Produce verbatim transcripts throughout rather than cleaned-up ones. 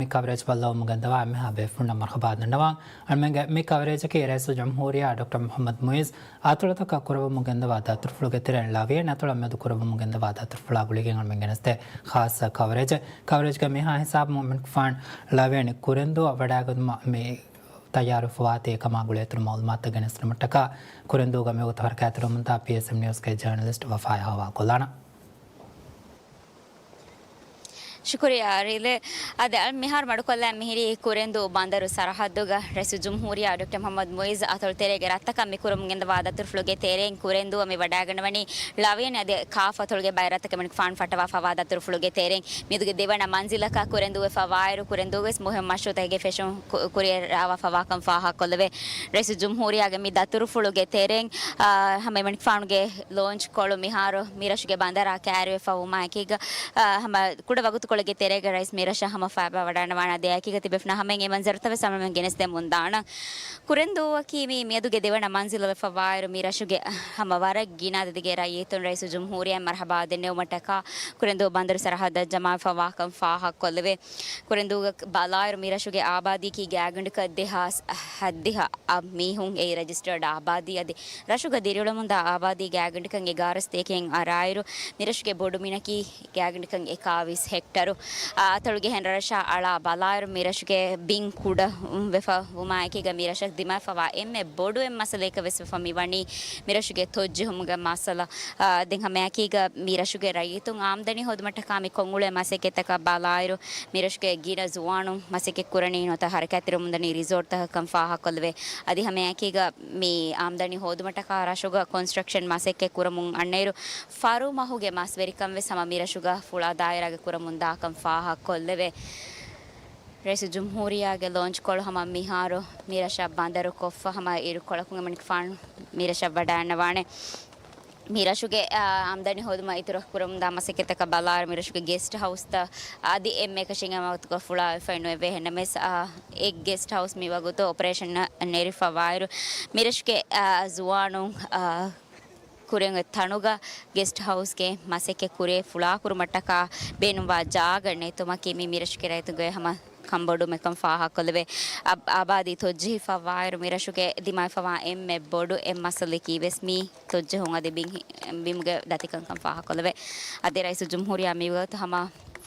މި ކަވަރޭޖް ބައްލަވަމުން ގެންދަވާ އެންމެހާ ބޭފުޅުންނަށް މަރުޙަބާ ދަންނަވަން. އަޅުމެންގެ މި ކަވަރޭޖަކީ ރައީސުލްޖުމްހޫރިއްޔާ ޑޮކްޓަރ މުޙައްމަދު މުޢިއްޒު އަތޮޅުތަކަށް ކުރައްވަމުން ގެންދަވާ ދަތުރުފުޅުގެ ތެރެއިން ލަވިޔަނި އަތޮޅަށް މެދު ކުރައްވަމުން ގެންދަވާ ދަތުރުފުޅާ ގުޅިގެން އަޅުމެން ގެނެސްދޭ ޚާއްޞަ ކަވަރޭޖެއް. ކަވަރޭޖްގެ މިހާ ހިސާބުން އަޅުމެންގެފާން ލަވިޔަނި ކުރެންދޫއަށް ވަޑައިގަތުމަށް މި ތައްޔާރުވެފަވާތީ އެކަމާ ގުޅޭ އިތުރު މަޢުލޫމާތުތައް ގެނެސްދިނުމަށްޓަކާ ކުރެންދޫގަ މިވަގުތު ހަރަކާތްތެރިވަމުންދާ ޕީއެސްއެމް ނިއުޒްގެ ޖާނަލިސްޓް ވަފާ އަހަވާލުކޮށްލާނަން. ޝުކުރިއްޔާ ރިލޭ. އަދި އަޅު މިހާރު މަޑުކޮށްލާ މިހިރީ ކުރެންދޫ ބަނދަރު ސަރަހައްދުގަ ރައީސުލްޖުމްހޫރިއްޔާ ޑޮކްޓަރ މުޙައްމަދު މުޢިއްޒު އަތޮޅު ތެރޭގެ ރަށްތަކަށް މި ކުރަމުން ގެންދަވާ ދަތުރުފުޅުގެ ތެރެއިން ކުރެންދޫއަށް މި ވަޑައިގަންނަވަނީ ލަވިޔަނި އަދި ކާފް އަތޮޅުގެ ބައެއް ރަށްތަކަށް މިން ފާން ފައްޓަވާފަވާ ދަތުރުފުޅުގެ ތެރެއިން. މިއަދުގެ ދެވަނަ މަންޒިލަކަށް ކުރެންދޫވެފަ ވާއިރު، ކުރެންދޫގަވެސް މުހިންމު މަޝްރޫޢުތަކެއްގެ ފެށުން ކު-، ކުރިއަށް ރާވާފަވާކަން ފާހަގަކޮށްލެވޭ. ރައީސުލްޖުމްހޫރިއްޔާގެ މި ދަތުރުފުޅުގެ ތެރެއިން، އާ، ހަމަ މިން ފާނުގެ ލޯންޗް ކޮޅު މިހާރު މިރަށުގެ ބަނދަރާ ކައިރިވެފަ ވުމާއެކީގަ، އާ، ހަމަ ކުޑަ ވަގުތުކޮޅެއްގެ ތެރޭގަ ރައީސް މިރަށަށް ހަމަ ފައިބާ ވަޑައިގަންނަވާނެ. އަދި އެއަކީގަ ތިބޭފުޅުންނަށް ހަމައިން އެ މަންޒަރުތައް ވެސް ހަމައިން ގެނެސްދެމުން ދާނަން. ކުރެންދޫއަކީ މި މިއަދުގެ ދެވަނަ މަންޒިލަށް ވެފަ ވާއިރު މި ރަށުގެ ހަމަ ވަރަށް ގިނަ އަދަދެއްގެ ރައްޔިތުން ރައީސުލް ޖުމްހޫރިއްޔާ މަރުޙަބާ ދެންނެވުމަށްޓަކާ ކުރެންދޫ ބަނދަރު ސަރަހައްދަށް ޖަމާވެފަ ވާކަން ފާހަގަކޮށްލެވޭ. ކުރެންދޫގަ ބަލާއިރު މި ރަށުގެ އާބާދީއަކީ ގާތްގަނޑަކަށް ދެހާސް ހަތްދިހަ އަށް މީހުން އެއީ ރަޖިސްޓަރޑް އާބާދީ. އަދި ރަށުގަ ދިރިއުޅެމުންދާ އާބާދީ ގާތްގަނޑަކަށް އެގާރަ ސަތޭކައިން އަރާއިރު، މިރަށުގެ ބޮޑުމިނަކީ ގާތްގަނޑަކަށް އެކާވީސް ހެކްޓަރު. އާ، އަތޮޅުގެ ހެން ރަށާ އަޅާ ބަލާއިރު، މިރަށުގެ ބިން ކުޑަ ވެފަ ވުމާއެކީގަ، މިރަށަށް ދިމާވެފަވާ އެންމެ ބޮޑު އެއް މައްސަލައަކަށް ވެސް ވެފަ މިވަނީ މިރަށުގެ ތޮއްޖެހުމުގެ މައްސަލަ. އާ، ދެން ހަމައެކީގަ މިރަށުގެ ރައްޔިތުން އާމްދަނީ ހޯދުމަށްޓަކާ މި ކޮށްއުޅޭ މަސައްކަތްތަކަށް ބަލާއިރު، މިރަށުގެ ގިނަ ޒުވާނުން މަސައްކަތް ކުރަނީ ނުވަތަ ހަރަކާތްތެރިވަމުންދަނީ ރިސޯޓްތަކަށްކަން ފާހަގަކޮށްލެވޭ. އަދި ހަމައެކީގަ މި އާމްދަނީ ހޯދުމަށްޓަކާ ރަށުގަ ކޮންސްޓްރަކްޝަން މަސައްކަތް ކުރަމުން އަންނައިރު، ފަރުމަހުގެ މަސްވެރިކަން ވެސް ހަމަ މިރަށުގަ ފުޅާ ދާއިރާގަ ކުރަމުން ދާކަން ފާހަގަކޮށްލެވޭ. ރައީސުލްޖުމްހޫރިއްޔާގެ ލޯންޗް ކޮޅު ހަމަ މިހާރު މިރަށަށް ބަނދަރު ކޮށްފަ ހަމަ އިރުކޮޅަކުން އެމަނިކުފާނު މިރަށަށް ވަޑައިގަންނަވާނެ. މި ރަށުގެ، އާ، އާމްދަނީ ހޯދުމަށް އިތުރަށް ކުރަމުންދާ މަސައްކަތްތަކަށް ބަލާއިރު، މި ރަށުގެ ގެސްޓް ހައުސްތައް އަދި އެންމެ އެކަށީގެން ވަގުތުގަ ފުޅާވެފައި ނުވެވޭ. އެހެންނަމަވެސް، އާ، އެއް ގެސްޓް ހައުސް މި ވަގުތު އޮޕަރޭޝަން ނެރިފަ ވާއިރު، މި ރަށުގެ، އާ، ޒުވާނުން، އާ، ކުރެން އޮތް ތަނުގަ ގެސްޓް ހައުސްގެ މަސައްކަތް ކުރޭ ފުޅާކުރުމަށްޓަކާ ބޭނުންވާ ޖާގަ ނެތުމަކީ މި މިރަށުގެ ރައްޔިތުންގެ ހަމަ ކަންބޮޑުވުމެއްކަން ފާހަގަކޮށްލެވޭ. އަ-، އާބާދީ ތޮއްޖެހިފަ ވާއިރު މިރަށުގެ ދިމާވެފަވާ އެންމެ ބޮޑު އެއް މައްސަލައަކީ ވެސް މި ތޮއްޖެހުން އަދި ބިން ހި-، ބިމުގެ ދަތިކަންކަން ފާހަގަކޮށްލެވޭ. އަދި ރައީސުލްޖުމްހޫރިއްޔާ މިވަގުތު ހަމަ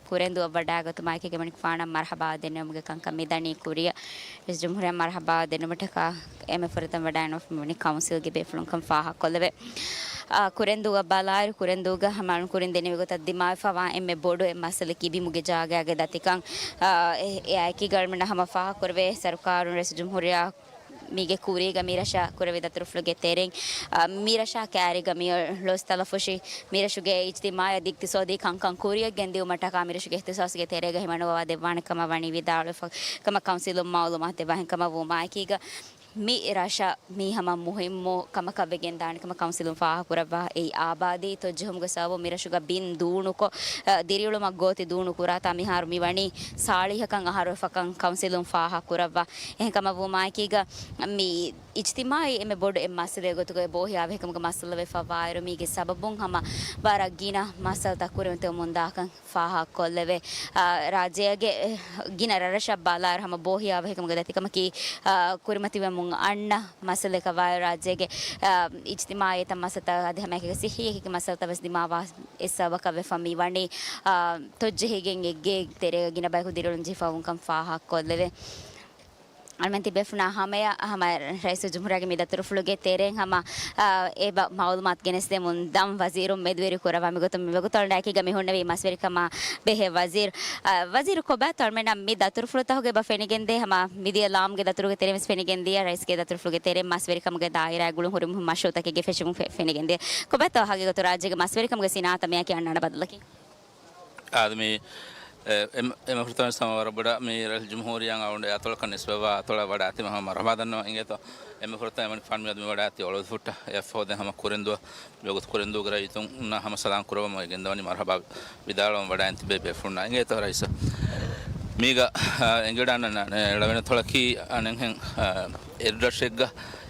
ކުރެންދޫއަށް ވަޑައިގަތުމާއެކީގަ އެމަނިކުފާނަށް މަރުޙަބާ ދެންނެވުމުގެ ކަންކަން މިދަނީ ކުރިއަށް. ރައީސުލްޖުމްހޫރިއްޔާ މަރުޙަބާ ދެންނެވުމަށްޓަކާ އެންމެ ފުރަތަމަ ވަޑައިގަންނަވާފަ މިވަނީ ކައުންސިލްގެ ބޭފުޅުންކަން ފާހަގަކޮށްލެވޭ. އާ، ކުރެންދޫއަށް ބަލާއިރު، ކުރެންދޫގަ ހަމަ އަޅުން ކުރިން ދެންނެވި ގޮތަށް ދިމާވެފަވާ އެންމެ ބޮޑު އެއް މައްސަލައަކީ ބިމުގެ ޖާގައިގެ ދަތިކަން. އާ، އެ-، އެއާއެކީގަ އަޅުމެންނަށް ހަމަ ފާހަގަކުރެވޭ ސަރުކާރުން ރައީސުލްޖުމްހޫރިއްޔާ މީގެ ކުރީގަ މިރަށަށް ކުރެވި ދަތުރުފުޅުގެ ތެރެއިން، އާ، މިރަށާ ކައިރީގަ މި ލޮސް ތަލަފުށި މިރަށުގެ އިޖްތިމާޢީ އަދި އިޤްތިޞާދީ ކަންކަން ކުރިއަށް ގެންދިއުމަށްޓަކާ މިރަށުގެ އިޚްތިޞާޞްގެ ތެރޭގަ ހިމަނުވާ ދެއްވާނެ ކަމަށް ވަނީ ވިދާޅުވެފަ ކަމަށް ކައުންސިލުން މަޢުލޫމާތު ދެއްވާ ހެން ކަމަށް ވުމާއެކީގަ، މި ރަށަށް މީ ހަމަ މުހިއްމު ކަމަކަށް ވެގެން ދާނެ ކަމަށް ކައުންސިލުން ފާހަގަކުރައްވާ. އެއީ އާބާދީ ތޮއްޖެހުމުގެ ސަބަބުން މިރަށުގަ ބިން ދޫނުކޮށް، އަ، ދިރިއުޅުމަށް ގޯތި ދޫނު ކުރާތާ މިހާރު މިވަނީ ސާޅީހަކަށް އަހަރުވެފަކަން ކައުންސިލުން ފާހަގަކުރައްވާ. އެހެން ކަމަށް ވުމާއެކީގަ މި އިޖްތިމާޢީ އެންމެ ބޮޑު އެއް މައްސަލައެއް ގޮތުގައި ބޯހިޔާވަހިކަމުގެ މައްސަލަ ވެފަ ވާއިރު މީގެ ސަބަބުން ހަމަ ވަރަށް ގިނަ މައްސަލަތައް ކުރިމަތިވަމުން ދާކަން ފާހަގަކޮށްލެވޭ. އާ، ރާއްޖޭގެ، އެ، ގިނަ ރަށްރަށަށް ބަލާއިރު ހަމަ ބޯހިޔާވަހިކަމުގެ ދަތިކަމަކީ، އާ، ކުރިމަތިވެމުން އަންނަ މައްސަލައަކަށް ވާއިރު ރާއްޖޭގެ، އާ، އިޖްތިމާޢީ އެތައް މައްސަލަތައް އަދި ހަމައެކަކީ ސިއްހީ އެކި މައްސަލަތައް ވެސް ދިމާވާ އެއް ސަބަބަކަށް ވެފަ މިވަނީ، އާ، ތޮއްޖެހިގެން އެއްގެ ތެރޭގަ ގިނަ ބަޔަކު ދިރިއުޅުން ޖެހިފަވުންކަން ފާހަގަކޮށްލެވޭ. އަޅުމެން ތިބޭފުޅުންނާ ހަމަޔަށް ހަމަ ރައީސުލްޖުމްހޫރިއްޔާގެ މި ދަތުރުފުޅުގެ ތެރެއިން ހަމަ، އާ، އެބަ މަޢުލޫމާތު ގެނެސްދެމުން ދަން ވަޒީރުން މެދުވެރި ކުރައްވާ. މިގޮތުން މިވަގުތު އަޅުގަނޑާ އެކީގަ މި ހުންނެވީ މަސްވެރިކަމާ ބެހޭ ވަޒީރު. އާ، ވަޒީރު ކޮބާތޯ އަޅުމެންނަށް މި ދަތުރުފުޅުތަކުގަ އެބަ ފެނިގެންދޭ ހަމަ މިދިޔަ ލާމުގެ ދަތުރުގެ ތެރެއިން ވެސް ފެނިގެންދިޔަ ރައީސްގެ ދަތުރުފުޅުގެ ތެރެއިން މަސްވެރިކަމުގެ ދާއިރާއަށް ގުޅުން ހުރި މަޝްރޫޢުތަކެއްގެ ފެށުމުން ފެ-، ފެނިގެންދިޔަ. ކޮބާތޯ ހަގީގަތު ރާއްޖޭގެ މަސްވެރިކަމުގެ ސިނާއަތަށް މިއަކީ އަންނާނެ ބަދަލަކީ؟ އާދެ މި، އެ، އެ، އެމަ ފުރަތަމަ ހަމަ ވަރަށް ބޮޑަށް މި ރައީސުލްޖުމްހޫރިއްޔާ އަޅުގަނޑު އެ އަތޮޅަކަށް ނިސްބަތްވާ އަތޮޅަށް ވަޑައިގަތުމަށް ހަމަ މަރުޙަބާ ދަންނަވަން އިނގޭތޯ. އެމަ ފުރަތަމަ އެމަނިކުފާނު މިއަދު މި ވަޑައިގަތީ އޮޅުވަދުފުއްޓަށް އެއަށްފަހު ދެން ހަމަ ކުރެންދޫ މިވަގުތު ކުރެންދޫގެ ރައްޔިތުންނަށް ހަމަ ސަލާމް ކުރައްވަމުން ގެންދަވަނީ މަރުޙަބާ ވިދާޅުވަމުން ވަޑައިގެން ތިބޭ ބޭފުޅުންނާ އިނގޭތޯ ރައީސް. މީގަ، އާ، އެނގިވަޑައިގަންނަވާނެ އެޅަވި އަތޮޅަކީ އަނެއްހެން، އާ، އިރުއަށެއްގަ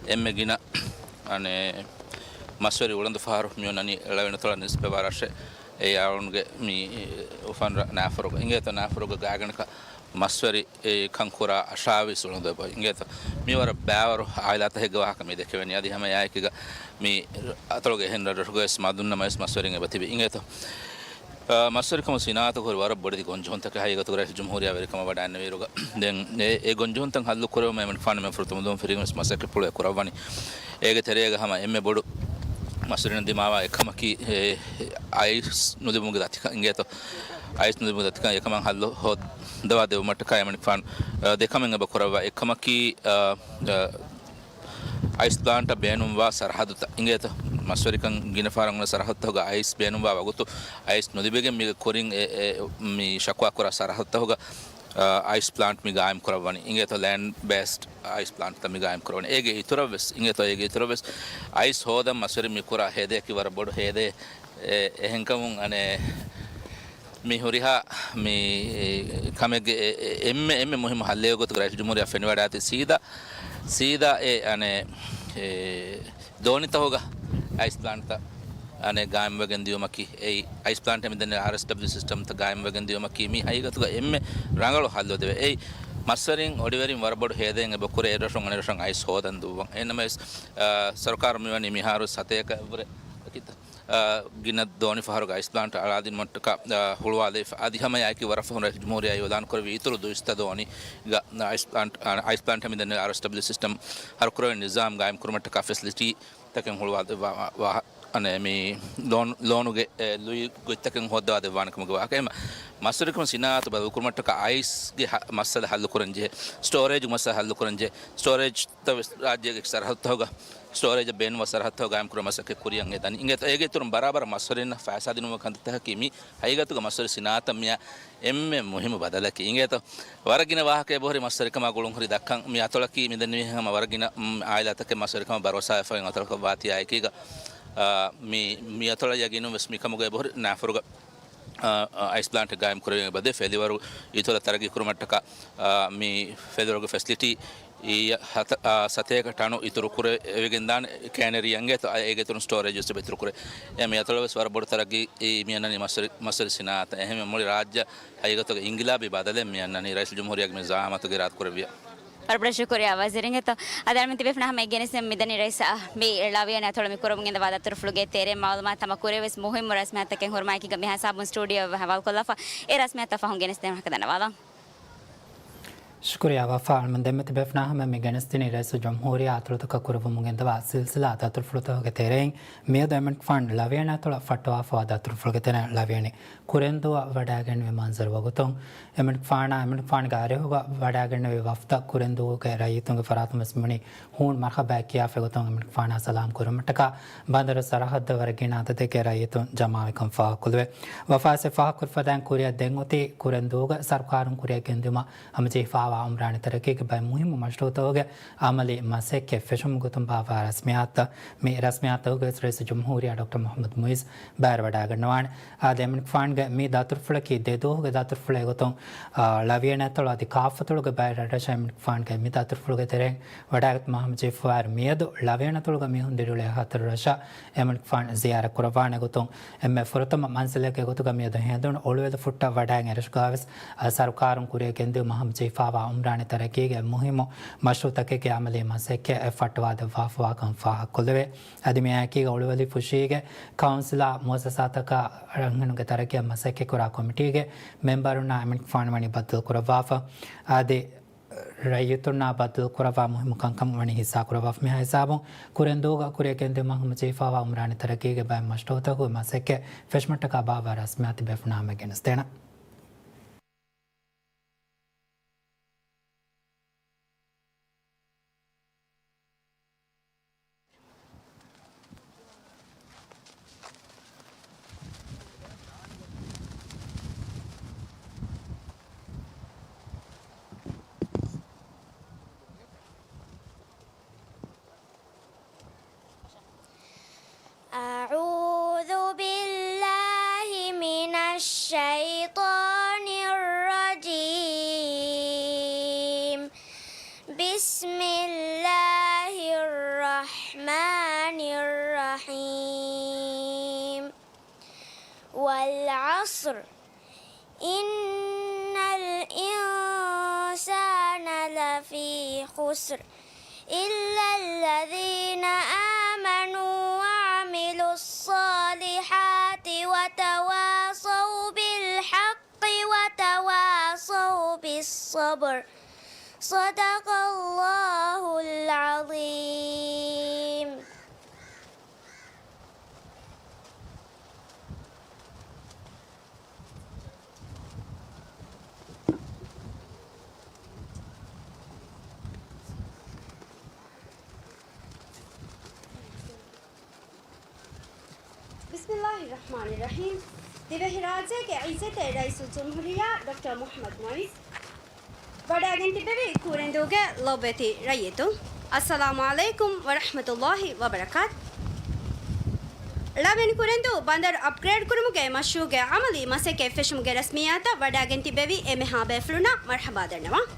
އެންމެ ގިނަ އަނެއް މަސްވެރި އުޅަނދު ފަހަރު މިއޮންނަނީ އެޅަވި އަތޮޅަށް ނިސްބަތްވާ ރަށެއް. އެއީ އަޅުގަނޑުގެ މި އުފަން ރަށް ނާފޮރުގަ އިނގޭތޯ. ނާފޮރުގަ ގާތްގަނޑަކަށް މަސްވެރި ކަން ކުރާ އަށާވީސް އުޅުނދު އެބަ އިނގޭތޯ. މިވަރަށް ބައިވަރު އާއިލާތަކެއްގެ ވާހަކަ މި ދެކެވެނީ. އަދި ހަމަ އެއާއެކީގަ މި އަތޮޅުގެ އެހެން ރަށްރަށުގަވެސް މަދުންނަމަވެސް މަސްވެރިން އެބަ ތިބި އިނގޭތޯ. އާ، މަސްވެރިކަމު ސިނާއަތު ހުރި ވަރަށް ބޮޑެތި ގޮންޖެހުންތަކެއް ހަގީގަތުގަ ރައީސް ޖުމްހޫރިއްޔާ ވެރިކަމަށް ވަޑައިގެންނެވިއިރުގަ. ދެން އެ، އެ ގޮންޖެހުންތައް ހައްލު ކުރެވުމަށް އެމަނިކުފާނު މި ފުރަތަމަ ދުވަހުން ފިރިހެންވެސް މަސައްކަތްޕުޅު ކުރައްވަނީ. އޭގެ ތެރޭގަ ހަމަ އެންމެ ބޮޑު މަސްވެރިން ދިމާވާ އެއްކަމަކީ، އެ، އައިސް ނުލިބުމުގެ ދަތިކަން އިނގޭތޯ. އައިސް ނުލިބުމުގެ ދަތިކަން އެކަމަށް ހައްލު ހޯއްދަވާ ދެއްވުމަށްޓަކާ އެމަނިކުފާނު، އަ، ދެ ކަމެއް އެބަ ކުރައްވާ. އެއް ކަމަކީ، އަ، އަ، އައިސް ޕްލާންޓަށް ބޭނުންވާ ސަރަހައްދުތައް އިނގޭތަ؟ މަސްވެރިކަން ގިނަ ފަހަރަށް އޮންނަ ސަރަހައްދުތަކުގަ އައިސް ބޭނުންވާ ވަގުތު އައިސް ނުލިބިގެން މީގެ ކުރިން އެ، އެ، މި ޝަކުވާ ކުރާ ސަރަހައްދުތަކުގަ، އަ، އައިސް ޕްލާންޓް މި ގާއިމް ކުރައްވަނީ އިނގޭތަ؟ ލޭންޑް ބޭސްޑް އައިސް ޕްލާންޓްތައް މި ގާއިމް ކުރައްވަނީ. އޭގެ އިތުރަށްވެސް އިނގޭތޯ، އޭގެ އިތުރަށްވެސް އައިސް ހޯދަން މަސްވެރިން މި ކުރާ ހޭދަޔަކީ ވަރަށް ބޮޑު ހޭދައެއް. އެ، އެހެންކަމުން އަނެއް މި ހުރިހާ މި ކަމެއްގެ އެ، އެ، އެންމެ، އެންމެ މުހިއްމު ހައްލެއް ގޮތުގަ ރައީސް ޖުމްހޫރިއްޔާ ފެނިވަޑައިގަތީ ސީދާ، ސީދާ އެ އަނެއް އެ ދޯނިތަކުގަ އައިސް ޕްލާންޓްތައް އަނެއް ގާއިމްވެގެން ދިޔުމަކީ، އެއީ އައިސް ޕްލާންޓް މިދަނީ އާރްއެސްޑަބްލިއު ސިސްޓަމްތައް ގާއިމްވެގެން ދިޔުމަކީ މި ހަގީގަތުގަ އެންމެ ރަނގަޅު ހައްލު ދެވޭ. އެއީ މަސްވެރިން އޮޑިވެރިން ވަރަށް ބޮޑު ހޭދައެއް އެބަ ކުރޭ އެއްރަށުން އަނެއްރަށަށް އައިސް ހޯދަން ދުއްވަން. އެހެންނަމަވެސް، އާ، ސަރުކާރު މިވަނީ މިހާރު ސަތޭކައަށްވުރެ އާ، ގިނަ ދޯނި ފަހަރުގަ އައިސް ޕްލާންޓް އަޅާދިނުމަށްޓަކާ، އާ، ހުޅުވާލައިފަ. އަދި ހަމައެއާއެކީ ވަރަށް ފަހުން ރައީސް ޖުމްހޫރިއްޔާ އިޢުލާންކުރެއްވި އިތުރު ދުއިސައްތަ ދޯނިގަ އައިސް ޕްލާންޓް، އާ، އައިސް ޕްލާންޓް މިދަނީ އާރްއެސްޑަބްލިއު ސިސްޓަމް ހަރުކުރެވޭ ނިޒާމް ގާއިމްކުރުމަށްޓަކާ ފެސިލިޓީތަކެއް ހުޅުވާލައްވާ، ވާ، ވާ، އަނެއް މި ލޯން، ލޯނުގެ، އެ، ލުއި ގޮތްތަކެއް ހޯއްދަވާ ދެއްވާނެ ކަމުގެ ވާހަކަ. އެހެން މަސްވެރިކަމު ސިނާއަތު ބަދަލުކުރުމަށްޓަކާ އައިސްގެ ހަ-، މައްސަލަ ހައްލުކުރަން ޖެހޭ، ސްޓޯރޭޖް މައްސަލަ ހައްލުކުރަން ޖެހޭ، ސްޓޯރޭޖް ތައް ވެސް ރާއްޖޭގެ ސަރަހައްދުތަކުގަ ސްޓޯރޭޖަށް ބޭނުންވާ ސަރަހައްދުތަކުގަ ގާއިމްކުރުމަށް މަސައްކަތް ކުރިޔަށް އެދަނީ. އިނގޭތޯ، އޭގެ އިތުރުން ބަރާބަރަށް މަސްވެރިންނަށް ފައިސާ ދިނުމުގެ ކަންތައްތަކަކީ މި ހަގީގަތުގަ މަސްވެރި ސިނާއަތަށް މިއަށް އެންމެ މުހިއްމު ބަދަލަކީ. އިނގޭތޯ، ވަރަށް ގިނަ ވާހަކަ އެބަހުރި މަސްވެރިކަމާ ގުޅުންހުރި ދައްކަން. މި އަތޮޅަކީ މިދެންނެވިހެން ހަމަ ވަރަށް ގިނަ، މް، އާއިލާތަކެއް މަސްވެރިކަމަށް ބަރޯސާވެފައި އަތޮޅަކަށް ވާތީ އާއެކީގަ، އާ، މި، މި އަތޮޅަށް ޔަގީނުން ވެސް މިކަމުގަ އެބަހުރި ނާފުރުގަ އަ، އަ، އައިސް ޕްލާންޓެއް ގާއިމް ކުރެވޭ ބަދޭ ފެލިވަރު އިތުރަށް ތަރައްގީ ކުރުމަށްޓަކާ، އަ، މި ފެލިވަރުގެ ފެސިލިޓީ އިއްޔަ ހަތަ-، އަ، ސަތޭކަ ޓަނު އިތުރު ކުރެވިގެން ދާނެ ކޭނަރީ އަނގޭތޯ، އަ، އޭގެ އިތުރުން ސްޓޯރޭޖް ވެސް އިތުރު ކުރޭ. އެ މި އަތޮޅަށް ވެސް ވަރަށް ބޮޑު ތަރައްގީ މި އަންނަނީ މަސްވެރި، މަސްވެރި ސިނާއަތަށް. އެހެންވެ މުޅި ރާއްޖެ ހަގީގަތުގަ އިންގިލާބީ ބަދަލެއް މި އަންނަނީ ރައީސުލްޖުމްހޫރިއްޔާގެ މި ޒައާމަތުގެ އިރާދަކުރެއްވިޔާ. ވަރަށް ބޮޑަށް ޝުކުރިއްޔާ ވަޒީރު. އިނގޭތޯ، އަދި އަޅަމެން ތިބޭފުޅުންނަށް ހަމަ އެ ގެނެސްދިން މިދަނީ ރައީސް އަށް މި ޅަވިޔަނި އަތޮޅަށް މި ކުރަމުން ގެންދަވާ ދަތުރުފުޅުގެ ތެރޭ މައުލޫމާތު ހަމަ ކުރިއަށް ވެސް މުހިއްމު ރަސްމިއްޔާތުތަކެއް ހުރުމާއެކީގަ މިހާ ހިސާބުން ސްޓޫޑިއޯ އެއް ހަވާލުކޮށްލާފަ އެ ރަސްމިއްޔާތުތައް ފަހުން ގެނެސްދޭނެ ވާހަކަ ދަންނަވާލަން. ޝުކުރިއްޔާ ވަފާ. އަޅަމެން ދެންމެ ތިބޭފުޅުންނަށް ހަމަ މި ގެނެސްދިނީ ރައީސުލްޖުމްހޫރިއްޔާ އަތޮޅުތަކަށް ކުރެވެމުން ގެންދަވާ ސިލްސިލާ ދަތުރުފުޅުތަކުގެ ތެރެއިން މިއަދު އެމަނިކުފާނު ޅަވިޔަނި އަތޮޅަށް ފައްޓަވާފަވާ ދަތުރުފުޅުގެ ތެރެއިން ޅަވިޔަނި ކުރެންދޫއަށް ވަޑައިގެންނެވި މަންޒަރު ވަގުތުން އެމަނިކުފާނާ އެމަނިކުފާނުގެ އަރިހުގަ ވަޑައިގެންނެވި ވަފްދަށް ކުރެންދޫގެ ރައްޔިތުންގެ ފަރާތުން ވެސް މިވަނީ ހޫނު މަރްހަބާއެއް ކިޔާފަ އެގޮތުން އެމަނިކުފާނާ ސަލާމް ކުރުމަށްޓަކާ ބަނދަރު ސަރަހައްދަށް ވަރަށް ގިނަ އަދަދެއްގެ ރައްޔިތުން ޖަމާވިކަން ފާހަގަކޮށްލެވޭ. ވަފާ ވެސް ފާހަގަކުރި ފަދައިން ކުރިއަށް ދެން އޮތީ ކުރެންދޫގަ ސަރުކާރުން ކުރިއަށް ގެންދިއުމަށް ހަމަޖެހިފައިވާ އުމްރާނީ ތަރައްގީގެ ބައެއް މުހިއްމު މަޝްރޫއުތަކުގެ އަމަލީ މަސައްކަތް ފެށުމުގެ ގޮތުން ބާއްވާ ރަސްމިއްޔާތުތައް. މި ރަސްމިއްޔާތުގައި ވެސް ރައީސުލްޖުމްހޫރިއްޔާ ޑޮކްޓަރ މުޙައްމަދު މުޢިއްޒު ބައިވެރިވަޑައިގަންނަވާނެ. އާދެ، އެމަނިކުފާނުގެ މި ދަތުރުފުޅަކީ ދެ ދުވަހުގެ ދަތުރުފުޅެއް ގޮތުން، އާ، ޅަވިޔަނި އަތޮޅު އަދި ކާފަތޮޅުގެ ބައެއް ރަށްރަށަށް އެމަނިކުފާނުގެ މި ދަތުރުފުޅުގެ ތެރެއިން ވަޑައިގަތުމަށް ހަމަޖެހިފައިވާއިރު، މިއަދު ޅަވިޔަނި އަތޮޅުގަ މީހުން ދިރިއުޅޭ ހަތަރު ރަށަށް އެމަނިކުފާނު ޒިޔާރަތް ކުރައްވާނެ ގޮތުން، އެންމެ ފުރަތަމަ މަންޒިލެއްގެ ގޮތުގަ މިއަދު ހެނދުނު އުޅުވެލި ފުއްޓަށް ވަޑައިގެން އެރަށުގަވެސް، އަ، ސަރުކާރުން ކުރިއަށް ގެންދިއުމަށް ހަމަޖެހިފައިވާ އުމްރާނީ ތަރައްގީގެ މުހިއްމު މަޝްރޫއުތަކެއްގެ އަމަލީ މަސައްކަތް ފައްޓަވާދެއްވާފަވާކަން ފާހަގަކޮށްލެވޭ. އަދި މިއާއެކީގަ އުޅުވެލި ފުށީގެ ކައުންސިލާ މުއައްސަސާތަކާ ރަނގަޅު ތަރައްގީއަށް މަސައްކަތްކުރާ ކޮމިޓީގެ މެމްބަރުންނާ އެމަނިކުފާނު ވަނީ ބައްދަލުކުރައްވާފަ. އަދި ރައްޔިތުންނާ ބައްދަލުކުރައްވާ މުހިއްމު ކަންކަން ވަނީ ހިއްސާކުރައްވާފަ. މިހާ ހިސާބުން ކުރެންދޫގަ ކުރިއަށް ގެންދިއުމަށް ހަމަޖެހިފައިވާ އުމްރާނީ ތަރައްގީގެ ބައެއް މަޝްރޫއުތަކުގެ މަސައްކަތް ފެށުމަށްޓަކާ ބާއްވާ ރަސްމިއްޔާތު ތިބޭފުޅުންނާ ހަމަ ގެނެސްދޭނަން. أعوذ بالله من الشيطان الرجيم. بسم الله الرحمن الرحيم. والعصر. إن الإنسان في خسر إلا الذين آمنوا وعملوا الصالحات وتواصوا بالحق وتواصوا بالصبر. صدق الله العظيم. ބިސްމިއްލާހި ރަޙްމާނި ރަޙީމް. ދިވެހި ރާއްޖޭގެ އިއްޒަތްތެރި ރައީސުލްޖުމްހޫރިއްޔާ ޑޮކްޓަރ މުޙައްމަދު މުޢިއްޒު ވަޑައިގެން ތިއްބެވި ކުރެންދޫގެ ލޮބުވެތި ރައްޔިތުން، އައްސަލާމު ޢަލައިކުމް ވަރަޙްމަތުﷲި ވަބަރަކާތު. ޅަވިން ކުރެންދޫ ބަނދަރު އަޕްގްރޭޑް ކުރުމުގެ މަޝްރޫޢުގެ ޢަމަލީ މަސައްކަތް ފެށުމުގެ ރަސްމިއްޔާތަށް ވަޑައިގެން ތިއްބެވި އެންމެހާ ބޭފުޅުންނަށް މަރްޙަބާ ދަންނަވަން.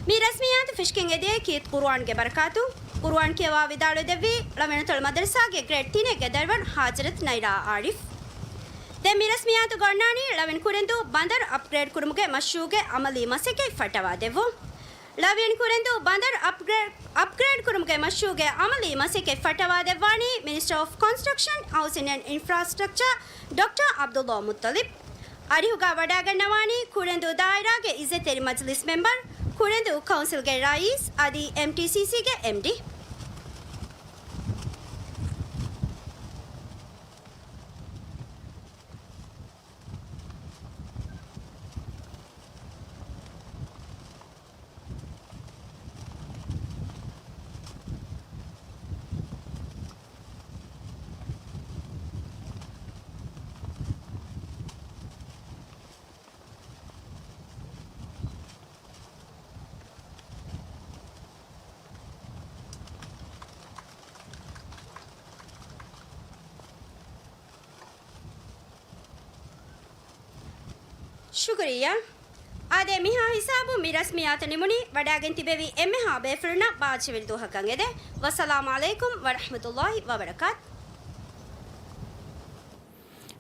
މި ރަސްމިއްޔާތު ފެށިގެން އެދިޔައީ ކީރިތި ޤުރުއާންގެ ބަރަކާތުން. ޤުރުއާން ކިޔަވާ ވިދާޅުވެދެއްވީ ޅަވިނުތޮޅު މަދަރުސާގެ ގްރޭޑް ތިނެއްގެ ދަރިވަރު ޙަޟްރަތު ނައިރާ ޢާރިފް. ދެން މި ރަސްމިއްޔާތުގަ އޮންނާނީ ޅަވިން ކުރެންދޫ ބަނދަރު އަޕްގްރޭޑް ކުރުމުގެ މަޝްރޫޢުގެ ޢަމަލީ މަސައްކަތް ފައްޓަވާ ދެއްވުން. ޅަވިން ކުރެންދޫ ބަނދަރު އަޕްގްރޭޑް، އަޕްގްރޭޑް ކުރުމުގެ މަޝްރޫޢުގެ ޢަމަލީ މަސައްކަތް ފައްޓަވާ ދެއްވާނީ މިނިސްޓަރ އޮފް ކޮންސްޓްރަކްޝަން، ހައުސިން އެންޑް އިންފްރާސްޓްރަކްޗާ ޑޮކްޓަރ ޢަބްދުﷲ މުއްޠަލިބް. އަރިހުގަ ވަޑައިގަންނަވާނީ ކުރެންދޫ ދާއިރާގެ އިއްޒަތްތެރި މަޖިލިސް މެމްބަރު، ކުރެންދޫ ކައުންސިލްގެ ރައީސް އަދި އެމްޓީސީސީގެ އެމްޑީ. ޝުކުރިއްޔާ. އާދެ، މިހާ ހިސާބުން މި ރަސްމިއްޔާތު ނިމުނީ. ވަޑައިގެން ތިބެވި އެންމެހާ ބޭފުޅުންނަށް ބާއްޖަވެރި ދުވަހަކަށް އެދެން. ވައްސަލާމު ޢަލައިކުމް ވަރަޙްމަތުﷲި ވަބަރަކާތު.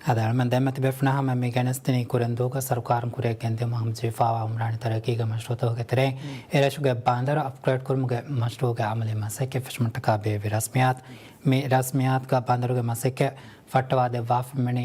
އާދެ، އަޅުމެން ދެންމެ ތިބޭފުޅުންނާ ހަމަ މި ގެނެސްދިނީ ކުރެންދޫގަ ސަރުކާރުން ކުރިއަށް ގެންދިޔުމަށް ހަމަޖެހިފައިވާ އުމްރާނީ ތަރައްޤީގެ މަޝްރޫޢުތަކުގެ ތެރެއިން އެރަށުގެ ބަނދަރު އަޕްގްރޭޑް ކުރުމުގެ މަޝްރޫޢުގެ ޢަމަލީ މަސައްކަތް ފެށުމަށްޓަކާ ބޭއްވި ރަސްމިއްޔާތު. މި ރަސްމިއްޔާތުގަ ބަނދަރުގެ މަސައްކަތް ފައްޓަވާ ދެއްވާފަ މިވަނީ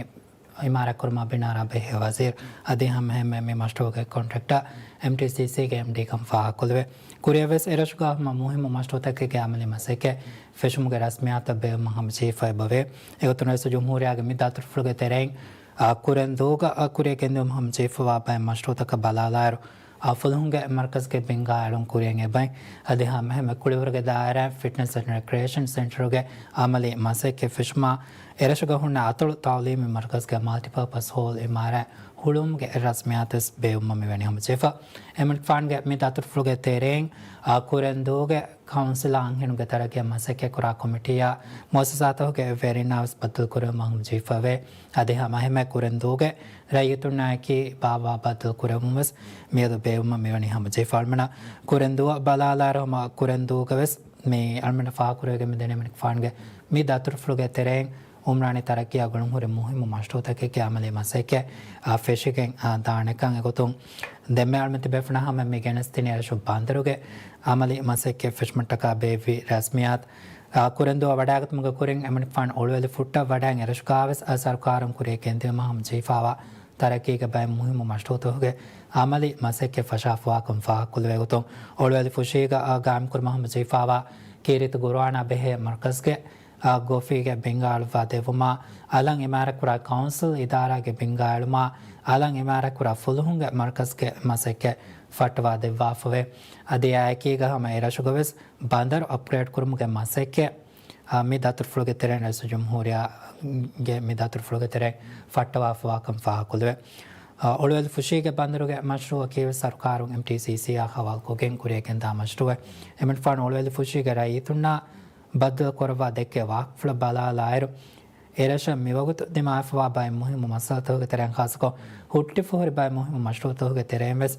އިމާރާތްކުރުމަށް ބިނާރާ ބެހޭ ވަޒީރު އަދި ހަމައެހެންމެ މި މަޝްރޫޢުގެ ކޮންޓްރެކްޓަރ އެމްޓީސީސީގެ އެމްޑީ ކަން ފާހަގަކޮށްލެވޭ. ކުރިއަށް ވެސް އެރަށުގަ ހަމަ މުހިއްމު މަޝްރޫޢުތަކެއްގެ ޢަމަލީ މަސައްކަތް ފެށުމުގެ ރަސްމިއްޔާތަށް ބޭއްވުމަށް ހަމަޖެހިފައި އެބަވޭ. އެގޮތުން ރައީސުލްޖުމްހޫރިއްޔާގެ މި ދަތުރުފުޅުގެ ތެރެއިން، އާ، ކުރެންދޫގަ، އާ، ކުރިއަށް ގެންދިއުމަށް ހަމަޖެހިފައިވާ ބައެއް މަޝްރޫޢުތަކަށް ބަލާލާއިރު، އާ، ފުލުހުންގެ މަރުކަޒުގެ ބިންގާ އެޅުން ކުރިއަށް އެބައި އަދި ހަމައެހެންމެ ކުޅިވަރުގެ ދާއިރާއިން ފިޓްނަސް އެންޑް ރެކްރިއޭޝަން ސެންޓަރުގެ ޢަމަލީ މަސައްކަތް ފެށުމަށް އެރަށުގަ ހުންނަ އަތޮޅު ތަޢުލީމީ މަރުކަޒުގެ މަލްޓިޕާޕަސް ހޯލް އިމާރާތް ހުޅުވުމުގެ ރަސްމިއްޔާތުވެސް ބޭއްވުމަށް މިވަނީ ހަމަޖެހިފަ. އެމަނިކުފާނުގެ މި ދަތުރުފުޅުގެ ތެރެއިން، އާ، ކުރެންދޫގެ ކައުންސިލާ އަންހެނުންގެ ތަރައްޤީއަށް މަސައްކަތްކުރާ ކޮމިޓީއާ މުއައްސަސާތަކުގެ ވެރިންނާވެސް ބައްދަލުކުރެވުމަށް ހަމަޖެހިފައެވެ. އަދި ހަމައެހެންމެ ކުރެންދޫގެ ރައްޔިތުންނާއެކީ ބާއްވާ ބައްދަލުކުރެވުންވެސް މިއަދު ބޭއްވުމަށް މިވަނީ ހަމަޖެހިފަ. އަޅުމެންނަށް ކުރެންދޫއަށް ބަލާލާއިރު ހަމަ ކުރެންދޫގަވެސް މި އަޅުމެންނަށް ފާހަގަކުރެވިގެން މިދަނީ އެމަނިކުފާނުގެ މި ދަތުރުފުޅުގެ ތެރެއިން އުމްރާނީ ތަރައްޤީއާ ގުޅުންހުރި މުހިއްމު މަޝްރޫޢުތަކެއްގެ ޢަމަލީ މަސައްކަތް، އާ، ފެށިގެން، އާ، ދާނެކަން. އެގޮތުން ދެންމެ އަޅުމެން ތިބޭފުޅުންނާ ހަމަ މި ގެނެސްދިނީ އެރަށު ބަނދަރުގެ ޢަމަލީ މަސައްކަތް ފެށުމަށްޓަކާ ބޭއްވި ރަސްމިއްޔާތު، އާ، ކުރެންދޫއަށް ވަޑައިގަތުމުގެ ކުރިން އެމަނިކުފާނު އޮޅުވެލި ފުއްޓަށް ވަޑައިގެން އެރަށުގަވެސް އާ ސަރުކާރުން ކުރިއަށް ގެންދިއުމަށް ހަމަޖެހިފައިވާ ތަރައްޤީގެ ބައެއް މުހިއްމު މަޝްރޫޢުތަކުގެ ޢަމަލީ މަސައްކަތް ފަށާފަވާކަން ފާހަގަކޮށްލެވޭ. ގޮތުން އޮޅުވެލި ފުށީގަ، އާ، ގާއިމްކުރުމަށް ހަމަޖެހިފައިވާ ކީރިތި ޤުރުއާނާ ބެހޭ މަރުކަޒުގެ، އާ، ގޮފީގެ ބިންގާ އަޅުއްވާ ދެއްވުމާ، އަލަށް އިމާރާތްކުރާ ކައުންސިލް އިދާރާގެ ބިންގާ އެޅުމާ، އަލަށް އިމާރާތްކުރާ ފުލުހުންގެ މަރުކަޒުގެ މަސައްކަތް ފައްޓަވާ ދެއްވާފަވޭ. އަދި އެއާއެކީގަ ހަމަ އެރަށުގަވެސް ބަނދަރު އަޕްގްރޭޑް ކުރުމުގެ މަސައްކަތް އާ، މި ދަތުރުފުޅުގެ ތެރެއިން ރައީސުލްޖުމްހޫރިއްޔާގެ މި ދަތުރުފުޅުގެ ތެރެއިން ފައްޓަވާފަވާކަން ފާހަގަކޮށްލެވޭ. އާ، އޮޅުވެލި ފުށީގެ ބަނދަރުގެ މަޝްރޫޢަކީވެސް ސަރުކާރުން އެމްޓީސީސީއާ ހަވާލުކޮށްގެން ކުރިއަށް ގެންދާ މަޝްރޫޢެއް. އެމަނިކުފާނު އޮޅުވެލި ފުށީގެ ރައްޔިތުންނާ ބައްދަލުކުރައްވާ ދެއްކޭ ވާހަކަފުޅަށް ބަލާލާއިރު، އެރަށަށް މިވަގުތު ދިމާވެފަވާ ބައެއް މުހިއްމު މައްސަލަތަކުގެ ތެރެއިން ޚާއްޞަކޮށް ހުއްޓިފަހުރި ބައެއް މުހިއްމު މަޝްރޫޢުތަކުގެ ތެރެއިން ވެސް،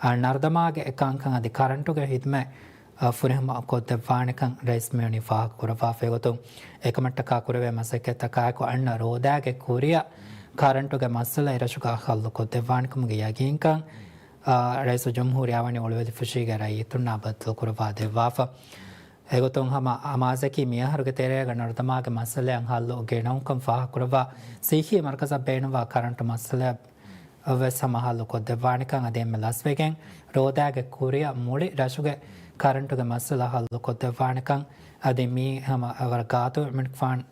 އާ، ނަރުދަމާގެ ކަންކަން އަދި ކަރަންޓުގެ ހިދުމަތް އާ، ފުރިހަމަ ކޮށްދެއްވާނެކަން ރައީސް މިވަނީ ފާހަގަކުރައްވާފައި. ގޮތުން އެކަމަށްޓަކާ ކުރެވޭ މަސައްކަތްތަކާއެކު އަންނަ ރޯދައިގެ ކުރިއަށް ކަރަންޓުގެ މައްސަލަ އެރަށުގަ ހައްލުކޮށްދެއްވާނެކަމުގެ ޔަގީންކަން އާ، ރައީސުލްޖުމްހޫރިއްޔާ ވަނީ އޮޅުވެލި ފުށީގެ ރައްޔިތުންނާ ބައްދަލުކުރައްވާ ދެއްވާފަ. އެގޮތުން ހަމަ އަމާޒަކީ މިއަހަރުގެ ތެރޭގަ ނަރުދަމާގެ މައްސަލައަށް ހައްލު ގެނައުންކަން ފާހަގަކުރައްވާ، ސިއްހީ މަރުކަޒަށް ބޭނުންވާ ކަރަންޓު މައްސަލައަށް ވެސް ހަމަ ހައްލު ކޮށްދެއްވާނެކަން އަދި އެންމެ ލަސްވެގެން ރޯދައިގެ ކުރިއަށް މުޅި ރަށުގެ ކަރަންޓުގެ މައްސަލަ ހައްލު ކޮށްދެއްވާނެކަން އަދި މީ ހަމަ ވަރަށް ގާތު އެމްއެންޑް އެފް ފަންޑް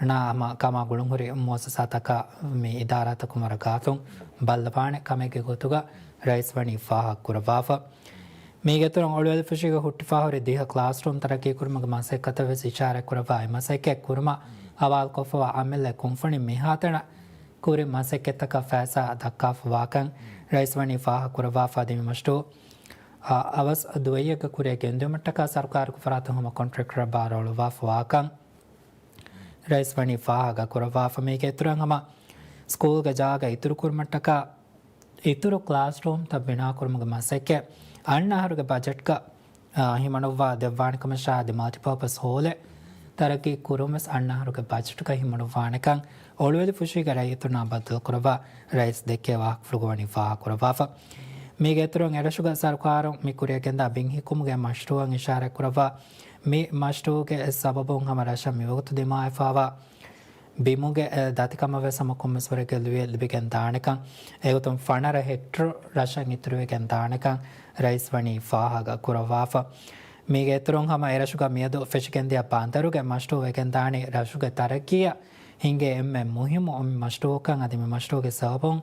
ނާ ހަމަ ކަމާ ގުޅުންހުރި މުއައްސަސާތަކާ މި އިދާރާތަކުން ވަރަށް ގާތުން ބައްލަވާނެ ކަމެއްގެ ގޮތުގަ ރައީސް ވަނީ ފާހަގަ ކުރައްވާފަ. މީގެ އިތުރުން އޮޅުވެލިފުށީގަ ހުއްޓިފާހުރި ދިހަ ކްލާސްރޫމް ތަރައްގީކުރުމުގެ މަސައްކަތަށް ވެސް އިޝާރަތްކުރައްވާ އެ މަސައްކަތް ކުރުމަށް ހަވާލުކޮށްފަވާ އަމިއްލަ ކުންފުނިން މިހާތަނަށް ކުރި މަސައްކަތްތަކަށް ފައިސާ ދައްކާފަ ވާކަން ރައީސް ވަނީ ފާހަގަ ކުރައްވާފަ އަދި މި މަޝްރޫއު އަވަސް ދުވަހެއްގެ ކުރިއަށް ގެންދިއުމަށްޓަކާ ސަރުކާރުގެ ފަރާތުން ހަމަ ކޮންޓްރެކްޓަރަށް ބާރުއަޅުއްވާފަ ވާކަން ރައީސް ވަނީ ފާހަގަ ކުރައްވާފަ. މީގެ އިތުރަށް ހަމަ ސްކޫލްގެ ޖާގަ އިތުރުކުރުމަށްޓަކާ އިތުރު ކްލާސްރޫމްތައް ބިނާކުރުމުގެ މަސައްކަތް އަންނަ އަހަރުގެ ބަޖެޓްގަ، އާ، ހިމަނުއްވާ ދެއްވާނެކަމަށާ އަދި މަލްޓިޕާޕަސް ހޯލެއް ތަރައްގީ ކުރުން ވެސް އަންނަ އަހަރުގެ ބަޖެޓްގަ ހިމަނުއްވާނެކަން އޮޅުވެލި ފުށީގެ ރައްޔިތުންނާ ބައްދަލުކުރައްވާ ރައީސް ދެއްކޭ ވާހަކަފުޅުގަ ވަނީ ފާހަގަކުރައްވާފަ. މީގެ އިތުރުން އެރަށުގަ ސަރުކާރުން މި ކުރިއަށް ގެންދާ ބިން ހިއްކުމުގެ މަޝްރޫއަށް އިޝާރަތްކުރައްވާ މި މަޝްރޫއުގެ ސަބަބުން ހަމަ ރަށަށް މިވަގުތު ދިމާވެފަވާ ބިމުގެ ދަތިކަމަށް ވެސް ހަމަ ކޮންމެސް ވަރެއްގެ ލުޔެއް ލިބިގެން ދާނެކަން، އެގޮތުން ފަނަރަ ހެކްޓަރު ރަށަށް އިތުރުވެގެން ދާނެކަން ރައީސް ވަނީ ފާހަގަ ކުރައްވާފަ. މީގެ އިތުރުން ހަމަ އެރަށުގަ މިއަދު ފެށިގެންދިޔަ ބަނދަރުގެ މަޝްރޫއު ވެގެންދާނީ ރަށުގެ ތަރައްގީއަށް ހިނގޭ އެންމެ މުހިއްމު މި މަޝްރޫއަކަށް އަދި މި މަޝްރޫއުގެ ސަބަބުން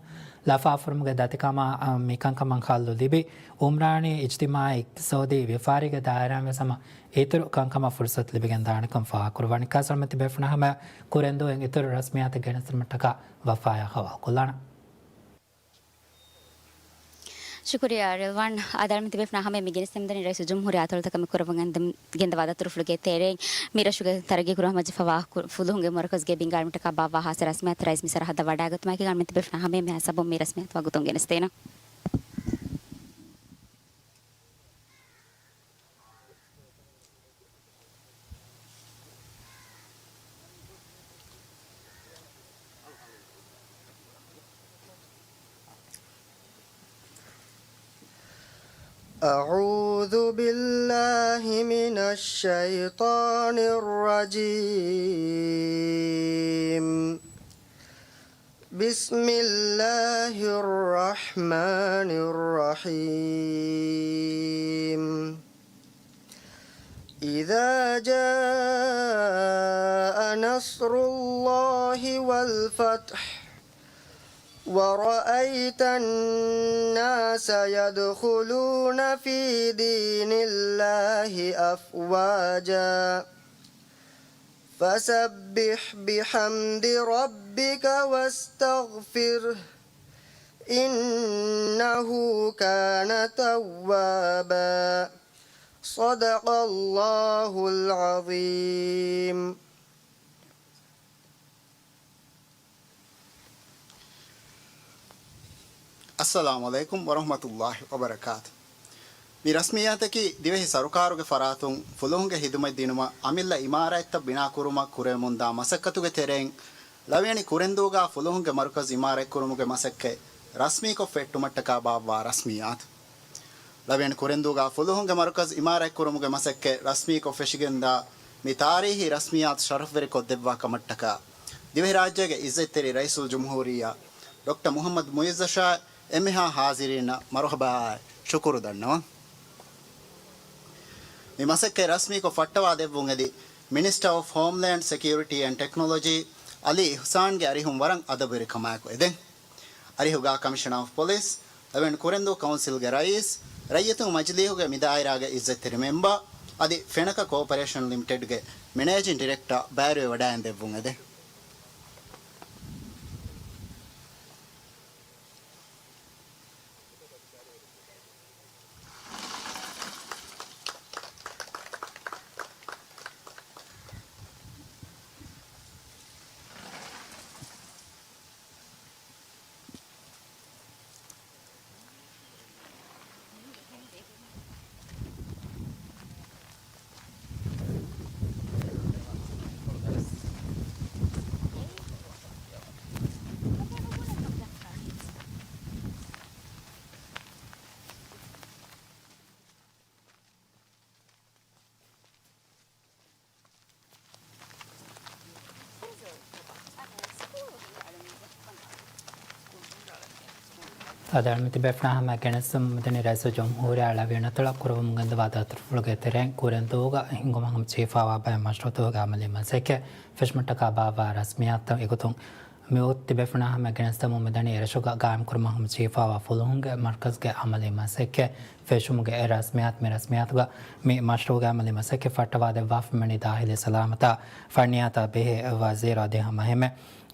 ލަފާފުރުމުގެ ދަތިކަމާ މިކަންކަމަށް ހައްލު ލިބި، އުމްރާނީ އިޖްތިމާއީ އިޤްތިޞާދީ ވިޔަފާރީގެ ދާއިރާއިން ވެސް ހަމަ އިތުރު ކަންކަމަށް ފުރުޞަތު ލިބިގެން ދާނެކަން ފާހަގަކުރައްވަނީ. ކާސަރުމަތި ބޭފުޅުންނާ ހަމަ ކުރެންދޫއިން އިތުރު ރަސްމިއްޔާތެއް ގެނެސްދިނުމަށްޓަކާ ވަފާޔާ ހަވާލުކޮށްލާނަން. ޝުކުރިއްޔާ ރިލްވާން. އާދެ، އަޅުމެން ތިބޭފުޅުންނާ ހަމަ މި ގެނެސްދެމުންދަނީ ރައީސުލްޖުމްހޫރިއްޔާ އަތޮޅުތަކަށް މި ކުރައްވަން ގެންދަވާ ދަތުރުފުޅުގެ ތެރެއިން މި ރަށުގެ ތަރައްގީކުރުމަށް ހަމަޖެހިފަވާ ފުލުހުންގެ މަރުކަޒުގެ ބިންގާ އަޅުމެންނަށްޓަކާ ބާއްވާ ހާއްސަ ރަސްމިއްޔާތު ރައީސް މިސްރާ ހައްދަވަޑައިގަތުމާއެކީގަ އަޅުމެން ތިބޭފުޅުންނާ ހަމަ މިހާ ސަބަބުން މި ރަސްމިއްޔާތު ވަގުތުން ގެނެސްދޭނަން. أعوذ بالله من الشيطان الرجيم. بسم الله الرحمن الرحيم. إذا جاء نصر الله والفتح ورأيت الناس يدخلون في دين الله أفواجا فسبح بحمد ربك واستغفره إنه كان توابا. صدق الله العظيم. އައްސަލާމު ޢަލައިކުމް ވަރަޙްމަތުﷲި ވަބަރަކާތު. މި ރަސްމިއްޔާތަކީ ދިވެހި ސަރުކާރުގެ ފަރާތުން ފުލުހުންގެ ހިދުމަތް ދިނުމަށް އަމިއްލަ އިމާރާތްތައް ބިނާކުރުމަށް ކުރެވެމުންދާ މަސައްކަތުގެ ތެރެއިން ޅަވިޔަނި ކުރެންދޫގާ ފުލުހުންގެ މަރުކަޒު އިމާރާތްކުރުމުގެ މަސައްކަތް ރަސްމީކޮށް ފެއްޓުމަށްޓަކާ ބާއްވާ ރަސްމިއްޔާތު. ޅަވިޔަނި ކުރެންދޫގާ ފުލުހުންގެ މަރުކަޒު އިމާރާތްކުރުމުގެ މަސައްކަތް ރަސްމީކޮށް ފެށިގެންދާ މި ތާރީހީ ރަސްމިއްޔާތު ޝަރަފްވެރިކޮށްދެއްވާ ކަމަށްޓަކާ ދިވެހިރާއްޖޭގެ އިއްޒަތްތެރި ރައީސުލްޖުމްހޫރިއްޔާ ޑޮކްޓަރ މުޙައްމަދު މުޢިއްޒަށާ އެންމެހާ ޙާޟިރީންނަށް މަރުޙަބާއާއި ޝުކުރު ދަންނަވަން. މި މަސައްކަތް ރަސްމީކޮށް ފައްޓަވާ ދެއްވުން އެދި މިނިސްޓަރ އޮފް ހޯމްލޭންޑް ސެކިއުރިޓީ އެންޑް ޓެކްނޮލޮޖީ އަލީ އިޙްސާންގެ އަރިހުން ވަރަށް އަދަބުވެރިކަމާއެކު އެދެން. އަރިހުގާ ކަމިޝަނާ އޮފް ޕޮލިސް، ޅަވިޔަނި ކުރެންދޫ ކައުންސިލްގެ ރައީސް، ރައްޔިތުން މަޖިލީހުގެ މި ދާއިރާގެ އިއްޒަތްތެރި މެމްބަރ، އަދި ފެނަކަ ކޯޕަރޭޝަން ލިމިޓެޑްގެ މެނޭޖިން ޑިރެކްޓަރ ބައިވެރިވެވަޑައިގެން ދެއްވުން އެދެން. އަދި އަޅުމެން ތިބޭފުޅުންނާ ހަމަޔަށް ގެނެސްދެމުން މިދަނީ ރައީސުލްޖުމްހޫރިއްޔާ ޅަވިޔަނުތަޅަށް ކުރެވެމުން ގެންދަވާ ދަތުރުފުޅުގެ ތެރެއިން ކުރެންދޫގަ ހިންގުމަށް ހަމަޖެހިފައިވާ ބައެއް މަޝްރޫޢުތަކުގެ އަމަލީ މަސައްކަތް ފެށުމަށްޓަކާ ބާއްވާ ރަސްމިއްޔާތުތައް އެގޮތުން މިވަގުތު ތިބޭފުޅުންނާ ހަމަޔަށް ގެނެސްދެމުން މިދަނީ އެރަށުގަ ގާއިމްކުރުމަށް ހަމަޖެހިފައިވާ ފުލުހުންގެ މަރުކަޒުގެ އަމަލީ މަސައްކަތް ފެށުމުގެ އެއް ރަސްމިއްޔާތު. މި ރަސްމިއްޔާތުގަ މި މަޝްރޫޢުގެ އަމަލީ މަސައްކަތް ފައްޓަވާދެއްވާފަ މިވަނީ ދާޚިލީ ސަލާމަތާ ފަންނިޔާތާ ބެހޭ ވަޒީރު އަދި ހަމައެހެންމެ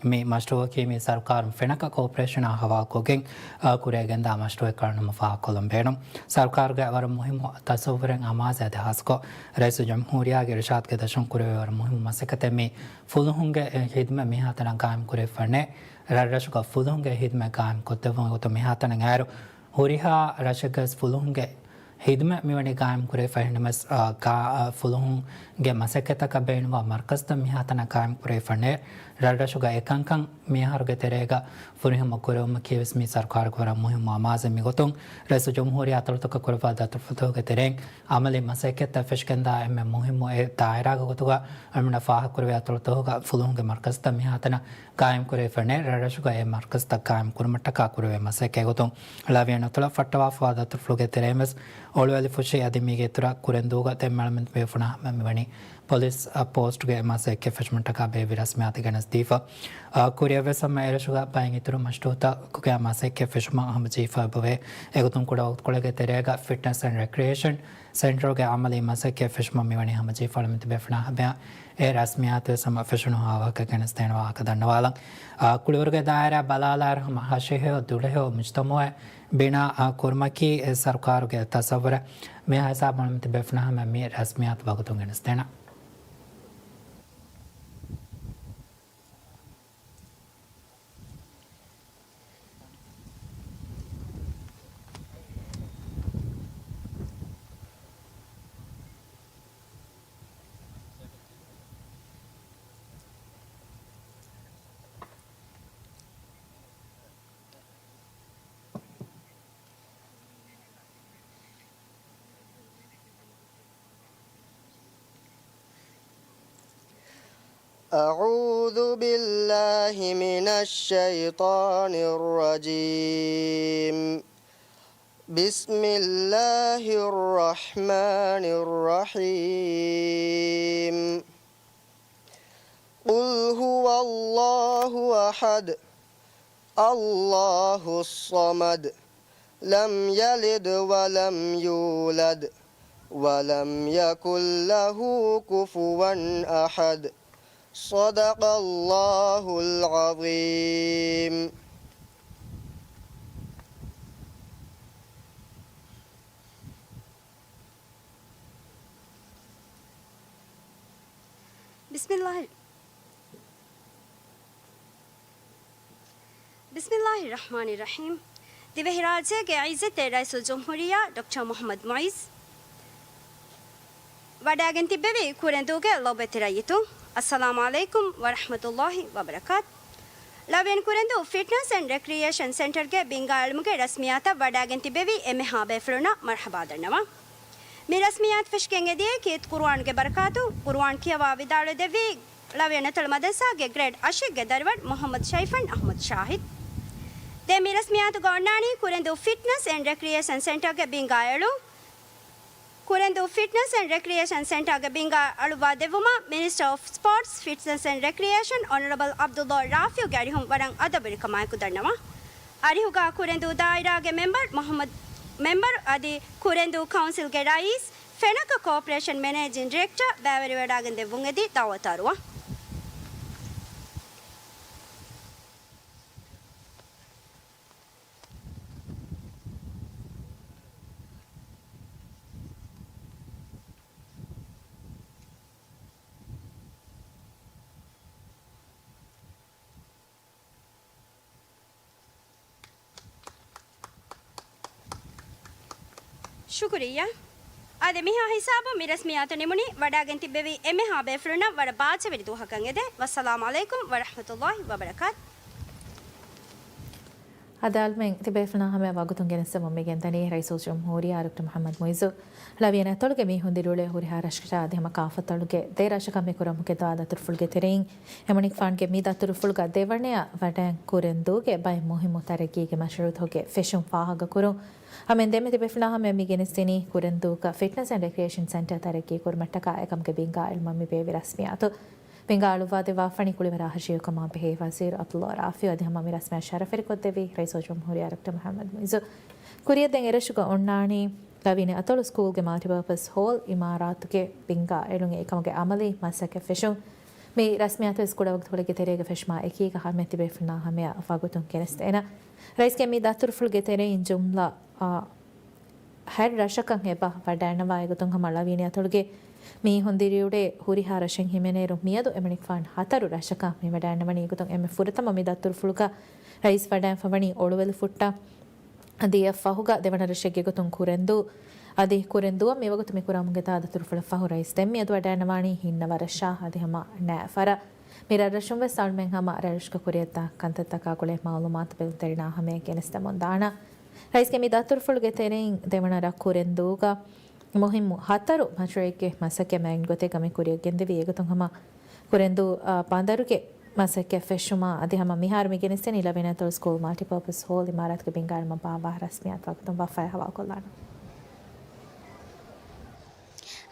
މި މަޝްރޫޢަކީ މި ސަރުކާރުން ފެނަކަ ކޯޕަރޭޝަނާ ހަވާލުކޮށްގެން، އާ، ކުރިއަށް ގެންދާ މަޝްރޫޢެއް ކަމަށް ހަމަ ފާހަގަކޮށްލަން ބޭނުން. ސަރުކާރުގެ ވަރަށް މުހިއްމު ތަސައްވުރެއް އަމާޒެއް އަދި ހާއްސަކޮށް ރައީސުލްޖުމްހޫރިއްޔާގެ އިރުޝާދުގެ ދަށުން ކުރެވޭ ވަރަށް މުހިއްމު މަސައްކަތެއް މި ފުލުހުންގެ ހިދުމަތް މިހާތަނަށް ގާއިމް ކުރެވިފައިވަނީ. ރަށްރަށުގަ ފުލުހުންގެ ހިދުމަތް ގާއިމް ކޮށްދެއްވުމުގެ ގޮތުން މިހާތަނަށް އައިއިރު ހުރިހާ ރަށެއްގަސް ފުލުހުންގެ ހިދުމަތް މިވަނީ ގާއިމް ކުރެވިފައިވަނީ. އާ، ގާ-، އާ، ފުލުހުންގެ މަސައްކަތަކަށް ބޭނުންވާ މަރުކަޒުތައް މިހާތަނަށް ގާއިމް ކުރެވިފައިވަނީ. ރަށްރަށުގަ އެކަންކަން މިއަހަރުގެ ތެރޭގަ ފުރިހަމަ ކުރެވުމަކީވެސް މި ސަރުކާރުގެ ވަރަށް މުހިއްމު އަމާޒެއް. މިގޮތުން ރައީސުލްޖުމްހޫރިއްޔާ އަތޮޅުތަކަށް ކުރައްވާ ދަތުރުފުޅުތަކުގެ ތެރެއިން އަމަލީ މަސައްކަތްތައް ފެށިގެންދާ އެންމެ މުހިއްމު އެއް ދާއިރާގެ ގޮތުގަ އަޅުމެންނަށް ފާހަގަކުރެވޭ އަތޮޅުތަކުގަ ފުލުހުންގެ މަރުކަޒުތައް މިހާތަނަށް ގާއިމް ކުރެވިފައިވަނީ. ރަށްރަށުގަ އެ މަރުކަޒުތައް ގާއިމް ކުރުމަށްޓަކާ ކުރެވޭ މަސައްކަތް ގޮތުން ޅަވިޔަނުތަޅަށް ފައްޓަވާފައިވާ ދަތުރުފުޅުގެ ތެރެއިން ވެސް އޮޅުވެލިފުށީ. އަދި މީގެ އިތުރަށް ކުރެންދޫގަ ދެން އަޅުމެން ތިބޭފުޅުންނާ ހަމަ މިވަނީ ޕޮލިސް، އަ، ޕޯސްޓްގެ މަސައްކަތް ފެށުމަށްޓަކާ ބޭއްވި ރަސްމިއްޔާތު ގެނެސްދީފަ. އަ، ކުރިއަށްވެސް ހަމަ އެރަށުގަ ބައެއް އިތުރު މަޝްރޫޢުތަކުގެ މަސައްކަތް ފެށުމަށް ހަމަޖެހިފަ އެބަވޭ. އެގޮތުން ކުޑަ ވަގުތުކޮޅެއްގެ ތެރޭގަ ފިޓްނަސް އެންޑް ރެކްރިއޭޝަން ސެންޓަރުގެ އަމަލީ މަސައްކަތް ފެށުމަށް މިވަނީ ހަމަޖެހިފަ. އަޅުމެން ތިބޭފުޅުންނާ ހަމަޔަށް އެ ރަސްމިއްޔާތުވެސް ހަމަ ފެށުނު ހާވަހަކަ ގެނެސްދޭނެ ވާހަކަ ދަންނަވާލަން. އާ، ކުޅިވަރުގެ ދާއިރާ ބަލާލާއިރު ހަމަ ހަށިހެޔޮ ދުޅަހެޔޮ މުޖުތަމައެއް ބިނާ، އާ، ކުރުމަކީ އެ ސަރުކާރުގެ ތަސައްވުރެއް. މިހާ ހިސާބުން އަޅުމެން ތިބޭފުޅުންނާ ހަމަ މި ރަސްމިއްޔާތު ވަގުތުން ގެނެސްދޭނަން. أعوذ بالله من الشيطان الرجيم. بسم الله الرحمن الرحيم. قل هو الله أحد. الله الصمد. لم يلد ولم يولد. ولم يكن له كفوا أحد. صدق الله العظيم. بسم الله. بسم الله الرحمن الرحيم. ދިވެހިރާއްޖޭގެ އިއްޒަތްތެރި ރައީސުލްޖުމްހޫރިއްޔާ ޑޮކްޓަރ މުޙައްމަދު މުޢިއްޒު ވަޑައިގެން ތިއްބެވި ކުރެންދޫގެ ލޮބުވެތި ރައްޔިތުން، އައްސަލާމު ޢަލައިކުމް ވަރަޙްމަތުﷲި ވަބަރަކާތު. ޅަވިޔަން ކުރެންދޫ ފިޓްނަސް އެންޑް ރެކްރިއޭޝަން ސެންޓަރގެ ބިންގާއެޅުމުގެ ރަސްމިއްޔާތަށް ވަޑައިގެން ތިއްބެވި އެންމެހާ ބޭފުޅުންނަށް މަރުޙަބާ ދަންނަވަން. މި ރަސްމިއްޔާތު ފެށިގެން އެދިޔައީ ކީރިތި ޤުރުއާންގެ ބަރަކާތުން. ޤުރުއާން ކިޔަވާ ވިދާޅުވެދެއްވީ ޅަވިޔަނުތަޅު މަދަރުސާގެ ގްރޭޑް އަށެއްގެ ދަރިވަރު މުޙައްމަދު ޝައިފަން އަޙްމަދު ޝާހިދު. ދެން މި ރަސްމިއްޔާތުގަ އޮންނާނީ ކުރެންދޫ ފިޓްނަސް އެންޑް ރެކްރިއޭޝަން ސެންޓަރގެ ބިންގާ އެޅުން. ކުރެންދޫ ފިޓްނަސް އެންޑް ރެކްރިއޭޝަން ސެންޓަރގެ ބިންގާ އަޅުއްވާ ދެއްވުމަށް މިނިސްޓަރ އޮފް ސްޕޯޓްސް، ފިޓްނަސް އެންޑް ރެކްރިއޭޝަން އޮނަރަބަލް ޢަބްދުﷲ ރާފިޢުގެ އަރިހުން ވަރަށް އަދަބުވެރިކަމާއެކު ދަންނަވަން. އަރިހުގަ ކުރެންދޫ ދާއިރާގެ މެމްބަރު މުޙައްމަދު މެމްބަރު އަދި ކުރެންދޫ ކައުންސިލްގެ ރައީސް، ފެނަކަ ކޯޕަރޭޝަން މެނޭޖިން ޑިރެކްޓަރ ބައިވެރިވެވަޑައިގެން ދެއްވުން އެދި ދަޢުވަތު އަރުވަން. ޝުކުރިއްޔާ. އާދެ، މިހާ ހިސާބުން މި ރަސްމިއްޔާތު ނިމުނީ. ވަޑައިގެން ތިއްބެވި އެންމެހާ ބޭފުޅުންނަށް ވަރަށް ބާއްޖަވެރި ދުވަހަކަށް އެދެން. ވައްސަލާމު ޢަލައިކުމް ވަރަޙްމަތުﷲި ވަބަރަކާތު. އަދި އަޅުމެން ތިބޭފުޅުންނާ ހަމަޔަށް ވަގުތުން ގެނެސްދެމުން މި ގެންދަނީ ރައީސުލްޖުމްހޫރިއްޔާ ޑޮކްޓަރ މުޙައްމަދު މުޢިއްޒު ޅަވިޔަނި އަތޮޅުގެ މީހުން ދިރިއުޅޭ ހުރިހާ ރަށަކަށާ އަދި ހަމަ ކާފަތޮޅުގެ ދެ ރަށަކަށް މި ކުރަމުގެ ދުވާ ދަތުރުފުޅުގެ ތެރެއިން އެމަނިކުފާނުގެ މި ދަތުރުފުޅުގަ ދެވަނަޔަށް ވަޑައިން ކުރެންދޫގެ ބައެއް މުހިއްމު ތަރައްގީގެ މަޝްރޫޢުތަކުގެ ފެށުން ފާހަގަކުރުން. އަމެން ދެންމެ ތިބޭފުޅުންނާ ހަމަޔަށް މި ގެނެސްދިނީ ކުރެންދޫގަ ފިޓްނަސް އެންޑް ރެކްރިއޭޝަން ސެންޓަރ ތަރައްގީ ކުރުމަށްޓަކާ އެކަމުގެ ބިންގާ އެޅުމަށް މި ބޭއްވި ރަސްމިއްޔާތު. ބިންގާ އަޅުއްވާދެއްވާފަނީ ކުޅިވަރާ ހަށިޔަކަމާ ބެހޭ ވަޒީރު ޢަބްދުﷲ ރާފިޢު އަދި ހަމަ މި ރަސްމިއްޔާ ޝަރަފްވެރިކޮށްދެއްވި ރައީސުލްޖުމްހޫރިއްޔާ ޑޮކްޓަރ މުޙައްމަދު މުޢިއްޒު. ކުރިއަށް ދެން އެރަށުގަ އޮންނާނީ ޅަވިޔަނި އަތޮޅު ސްކޫލްގެ މަލްޓިޕާޕަސް ހޯލް އިމާރާތުގެ ބިންގާ އެޅުން އެކަމުގެ އަމަލީ މަސައްކަތް ފެށުން. މި ރަސްމިއްޔާތު ވެސް ކުޑަ ވަގުތުފުޅެއްގެ ތެރޭގަ ފެށުމާ އެކީގަ ހަމަ ތިބޭފުޅުންނާ ހަމަޔަށް ވަގުތުން ގެނެސްދޭނަން. ރައީސްގެ މި ދަތުރުފުޅުގެ ތެރެއިން ޖުމްލަ އާ، ހަތް ރަށަކަށް އެބަ ވަޑައިންނަވާ އެގޮތުން ހަމަ ޅަވިޔަނި އަތޮޅުގެ މީހުން ދިރިއުޅޭ ހުރިހާ ރަށެއް ހިމެނޭއިރު މިއަދު އެމަނިކުފާނު ހަތަރު ރަށަކަށް މި ވަޑައިންނަވަނީ. އެގޮތުން އެންމެ ފުރަތަމަ މި ދަތުރުފުޅުގަ ރައީސް ވަޑައިންފަވަނީ އޮޅުވެލި ފުއްޓަށް. އަދި އެއަށް ފަހުގަ ދެވަނަ ރަށެއްގެ ގޮތުން ކުރެންދޫ. އަދި ކުރެންދޫއަށް މިވަގުތު މި ކުރަމުގެ ދާ ދަތުރުފުޅަށް ފަހު ރައީސް ދެން މިއަދު ވަޑައިންނަވާނީ ހިންނަވަރަށާ އަދި ހަމަ ނައިފަރަށް. މި ރަށްރަށުން ވެސް އަޅުމެން ހަމަ ރަށްރަށުގަ ކުރިއަށްދާ ކަންތައްތަކާ ގުޅޭ މައުލޫމާތު ބެލުންތެރިންނާ ހަމަޔަށް ގެނެސްދެމުން ދާނަން. ރައީސްގެ މި ދަތުރުފުޅުގެ ތެރެއިން ދެވަނަ ރަށް ކުރެންދޫގަ މުހިއްމު ހަތަރު މަޝްރޫޢެއްގެ މަސައްކަތް މައިގަނޑު ގޮތެއްގަ މި ކުރިއަށް ގެންދެވި. އެގޮތުން ހަމަ ކުރެންދޫ، އާ، ބަނދަރުގެ މަސައްކަތް ފެށުމާ އަދި ހަމަ މިހާރު މި ގެނެސްދެނީ ޅަވިޔަނި އަތޮޅު ސްކޫލް މަލްޓިޕާޕަސް ހޯލް އިމާރާތުގެ ބިންގާ އެޅުމަށް ބާއްވާ ރަސްމިއްޔާތު ވަގުތުން ބައްފަޔަށް ހަވާލުކޮށްލާނަން.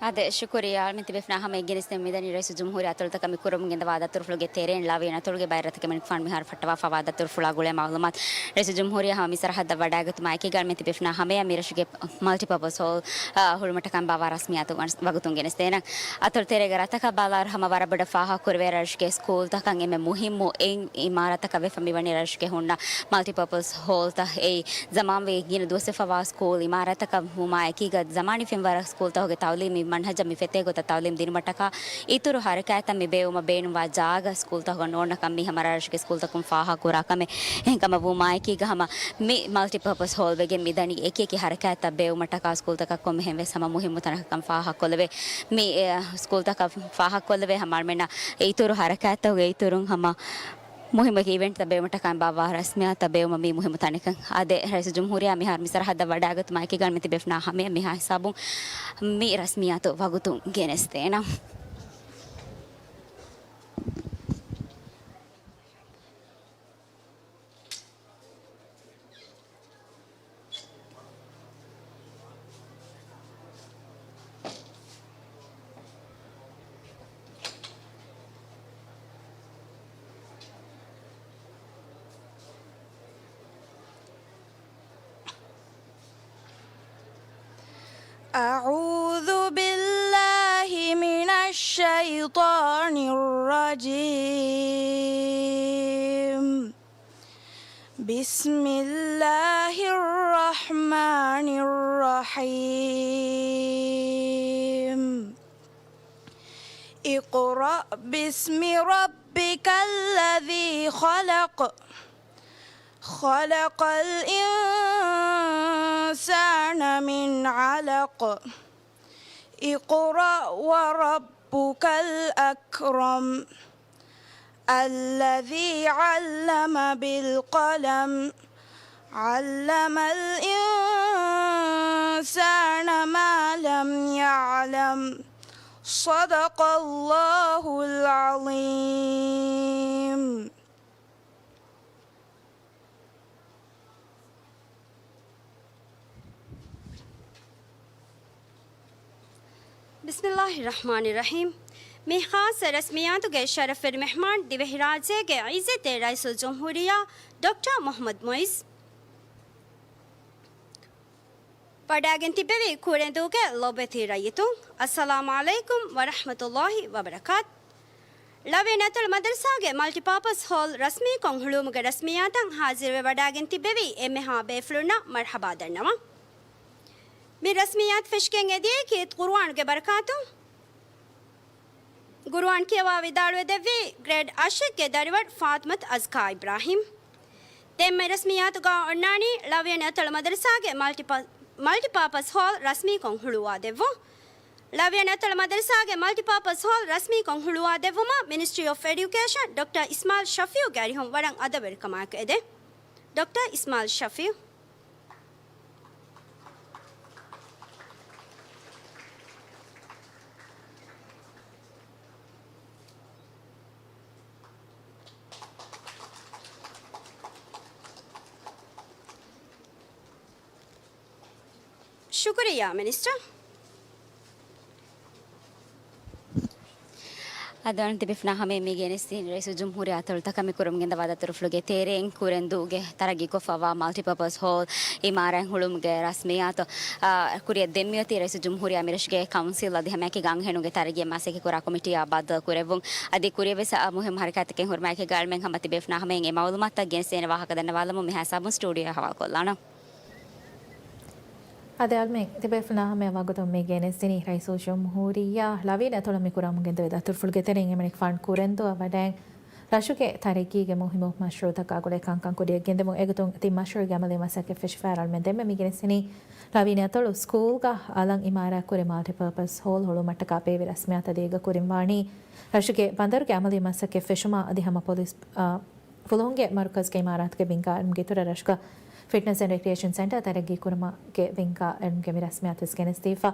އާދެ، ޝުކުރިއްޔާ. އަޅުމެން ތިބޭފުޅުންނާ ހަމަޔަށް ގެނެސްދެމުން މިދަނީ ރައީސުލްޖުމްހޫރިއްޔާ އަތޮޅުތަކަށް މި ކުރަމުން ގެންދަވާ ދަތުރުފުޅުގެ ތެރެއިން ޅަވިޔަނި އަތޮޅުގެ ބައެއް ރަށްތަކަށް އެމަނިކުފާނު މިހާރު ފައްޓަވާފަވާ ދަތުރުފުޅާ ގުޅޭ މައުލޫމާތު. ރައީސުލްޖުމްހޫރިއްޔާ ހަމަ މި ސަރަހައްދަށް ވަޑައިގަތުމާ އެކީގަ އަޅުމެން ތިބޭފުޅުންނާ ހަމަޔަށް މި ރަށުގެ މަލްޓިޕާޕަސް ހޯލް، އާ، ހުޅުމަށްޓަކާ ބާއްވާ ރަސްމިއްޔާތު ވަގުތުން ގެނެސްދޭނަން. އަތޮޅު ތެރޭގެ ރަށްތަކަށް ބަލާއިރު ހަމަ ވަރަށް ބޮޑަށް ފާހަގަކުރެވޭ ރަށުގެ ސްކޫލްތަކަށް އެންމެ މުހިއްމު އެއް އިމާރާތަކަށް ވެފަ މިވަނީ ރަށުގެ ހުންނަ މަލްޓިޕާޕަސް ހޯލްތައް. އެއީ ޒަމާންވެ ގިނަ ދުވަސްވެފަވާ ސްކޫލް އިމާރާތަކަށް ވުމާ އެކީގަ ޒަމާނީ ފެންވަރަށް ސްކޫލްތަކުގެ ތައުލީމީ މަންހަޖަށް މި ފެތޭ ގޮތަށް ތައުލީމް ދިނުމަށްޓަކާ އިތުރު ހަރަކާތްތައް މި ބޭއްވުމަށް ބޭނުންވާ ޖާގަ ސްކޫލްތަކުގަ ނޯންނަކަން މީ ހަމަ ރަށުގެ ސްކޫލްތަކުން ފާހަގަކުރާ ކަމެއް. އެހެންކަމަށް ވުމާ އެކީގަ ހަމަ މި މަލްޓިޕާޕަސް ހޯލް ވެގެން މިދަނީ އެކި އެކި ހަރަކާތްތައް ބޭއްވުމަށްޓަކާ ސްކޫލްތަކަށް ކޮންމެހެން ވެސް ހަމަ މުހިއްމު ތަނަކަކަން ފާހަގަކޮށްލެވޭ. މި، އެ، ސްކޫލްތަކަށް ފާހަގަކޮށްލެވޭ ހަމަ އަޅުމެންނަށް އިތުރު ހަރަކާތްތަކުގެ އިތުރުން ހަމަ މުހިއްމު އެކި އިވެންޓްތައް ބޭއްވުމަށްޓަކާ ބާއްވާ ރަސްމިއްޔާތު ބޭއްވުމަށް މީ މުހިއްމު ތަނެއްކަން. އާދެ، ރައީސުލްޖުމްހޫރިއްޔާ މިހާރު މި ސަރަހައްދަށް ވަޑައިގަތުމާ އެކީގަ އަޅުމެން ތިބޭފުޅުންނާ ހަމަޔަށް މިހާ ހިސާބުން މި ރަސްމިއްޔާތު ވަގުތުން ގެނެސްދޭނަން. أعوذ بالله من الشيطان الرجيم. بسم الله الرحمن الرحيم. اقرأ باسم ربك الذي خلق. خلق الإنسان من علق. اقرأ وربك الأكرم. الذي علم بالقلم. علم الإنسان ما لم يعلم. صدق الله العظيم. ބިސްމިއްލާހި ރަޙްމާނި ރަޙީމް. މި ޚާއްޞަ ރަސްމިއްޔާތުގެ ޝަރަފްވެރި މެހްމާން ދިވެހިރާއްޖޭގެ އިއްޒަތްތެރި ރައީސުލްޖުމްހޫރިއްޔާ ޑޮކްޓަރ މުޙައްމަދު މުޢިއްޒު. ވަޑައިގެން ތިއްބެވި ކުރެންދޫގެ ލޯބިވެތި ރައްޔިތުން، އައްސަލާމު ޢަލައިކުމް ވަރަޙްމަތުﷲި ވަބަރަކާތު. ޅަވިޔަނި އަތޮޅު މަދަރުސާގެ މަލްޓިޕާޕަސް ހޯލް ރަސްމީކޮށް ހުޅުވުމުގެ ރަސްމިއްޔާތަށް ހާޒިރުވެ ވަޑައިގެން ތިއްބެވި އެންމެހާ ބޭފުޅުންނަށް މަރްޙަބާ ދަންނަވަން. މި ރަސްމިއްޔާތު ފެށިގެން އެދިޔައީ ކީރިތި ޤުރުއާނުގެ ބަރަކާތުން. ޤުރުއާން ކިޔަވާ ވިދާޅުވެ ދެއްވީ ގްރޭޑް އަށެއްގެ ދަރިވަރު ފާތިމަތު އަޒްކާ އިބްރާހީމް. ދެންމެ ރަސްމިއްޔާތުގަ އޮންނާނީ ޅަވިޔަނި އަތޮޅު މަދަރުސާގެ މަލްޓިޕަ-، މަލްޓިޕާޕަސް ހޯލް ރަސްމީކޮށް ހުޅުވާ ދެއްވުން. ޅަވިޔަނި އަތޮޅު މަދަރުސާގެ މަލްޓިޕާޕަސް ހޯލް ރަސްމީކޮށް ހުޅުވާ ދެއްވުމަށް މިނިސްޓްރީ އޮފް އެޑިއުކޭޝަން ޑޮކްޓަރ އިސްމާއިލް ޝަފީއުގެ އަރިހުން ވަރަށް އަދަބުވެރިކަމާއެކު އެދޭ. ޑޮކްޓަރ އިސްމާއިލް ޝަފީޢު. ޝުކުރިއްޔާ މިނިސްޓަރ. އަދި އަޅުން ތިބޭފުޅުންނާ ހަމަޔަށް މި ގެނެސްދިނީ ރައީސުލްޖުމްހޫރިއްޔާ އަތޮޅު ތަކަށް މި ކުރަމުން ގެންދަވާ ދަތުރުފުޅުގެ ތެރެއިން ކުރެންދޫގެ ތަރައްގީކޮށްފައިވާ މަލްޓިޕާޕަސް ހޯލް އިމާރާތް ހުޅުވުމުގެ ރަސްމިއްޔާތު، އާ، ކުރިއަށް ދެން މިއޮތީ ރައީސުލްޖުމްހޫރިއްޔާ މިރަށުގެ ކައުންސިލް އަދި ހަމައެކީގަ އަންހެނުންގެ ތަރައްގީއަށް މަސައްކަތްކުރާ ކޮމިޓީއާ ބައްދަލު ކުރެއްވުން. އަދި ކުރިއަށްވެސް، އާ، މުހިއްމު ހަރަކާތްތަކެއް ހުރުމާއެކީގަ އަޅުމެން ހަމަ ތިބޭފުޅުންނާ ހަމަޔަށް އެ މައުލޫމާތުތައް ގެނެސްދޭނެ ވާހަކަ ދަންނަވާލަމުން މި ހިސާބުން ސްޓޫޑިއޯއަށް ހަވާލުކޮށްލާނަން. އަދި އަޅުމެން ތިބޭފުޅުންނާ ހަމަޔަށް ވަގުތުން މި ގެނެސްދިނީ ރައީސުލްޖުމްހޫރިއްޔާ ލަވީން އަތޮޅު މި ކުރަމުން ގެންދެވޭ ދަތުރުފުޅުގެ ތެރެއިން އެމަނިކުފާނު ކުރެންދޫއަށް ވަޑައިން ރަށުގެ ތަރައްގީގެ މުހިއްމު މަޝްރޫއުތަކާ ގުޅޭ ކަންކަން ކުރިއަށް ގެންދެމުން އެގޮތުން ތިން މަޝްރޫއުގެ އަމަލީ މަސައްކަތް ފެށިފައި އަޅުމެން ދެންމެ މި ގެނެސްދިނީ ލަވީން އަތޮޅު ސްކޫލްގަ އަލަށް އިމާރާތް ކުރި މަލްޓިޕާޕަސް ހޯލް ހުޅުވުމަށްޓަކާ ބޭއްވި ރަސްމިއްޔާތަށް ދިވެހި ކުރިން ވާނީ ރަށުގެ ބަނދަރުގެ އަމަލީ މަސައްކަތް ފެށުމާ އަދި ހަމަ ޕޮލިސް، އާ، ފުލުހުންގެ މަރުކަޒުގެ އިމާރާތުގެ ބިންގާ އެޅުމުގެ އިތުރަށް ރަށުގަ ފިޓްނަސް އެންޑް ރެކްރިއޭޝަން ސެންޓަރ ތަރައްގީ ކުރުމުގެ ބިންގާ އެޅުމުގެ މި ރަސްމިއްޔާތުވެސް ގެނެސްދީފަ.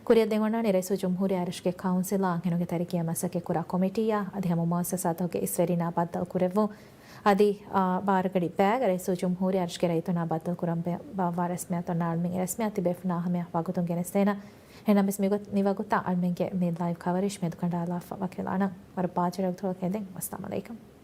ކުރިއަށް ދެން އޮންނާނީ ރައީސުލްޖުމްހޫރިއްޔާ ރަށުގެ ކައުންސިލާ އަންހެނުންގެ ތަރައްގީއަށް މަސައްކަތްކުރާ ކޮމިޓީއާ އަދި ހަމަ މުއައްސަސާތަކުގެ އިސްވެރިންނާ ބައްދަލު ކުރެއްވުން. އަދި، އާ، ބާރަގަޑި ބައިގަ ރައީސުލްޖުމްހޫރިއްޔާ ރަށުގެ ރައްޔިތުންނާ ބައްދަލު ކުރަން ބޭ-، ބާއްވާ ރަސްމިއްޔާތު އޮންނާ އަޅުމެން އެ ރަސްމިއްޔާ ތިބޭފުޅުންނާ ހަމަޔަށް ވަގުތުން ގެނެސްދޭނަން. އެހެންނަމަވެސް މިގޮ-، މިވަގުތަށް އަޅުމެންގެ މި ލައިވް ކަވަރޭޖް މެދުކަނޑާލާފަ ވަކިވެލާނަން. ވަރަށް ބާއްޖަވެރި ވަގުތުފުޅަކަށް އެދެން. އައްސަލާމު ޢަލައިކުމް.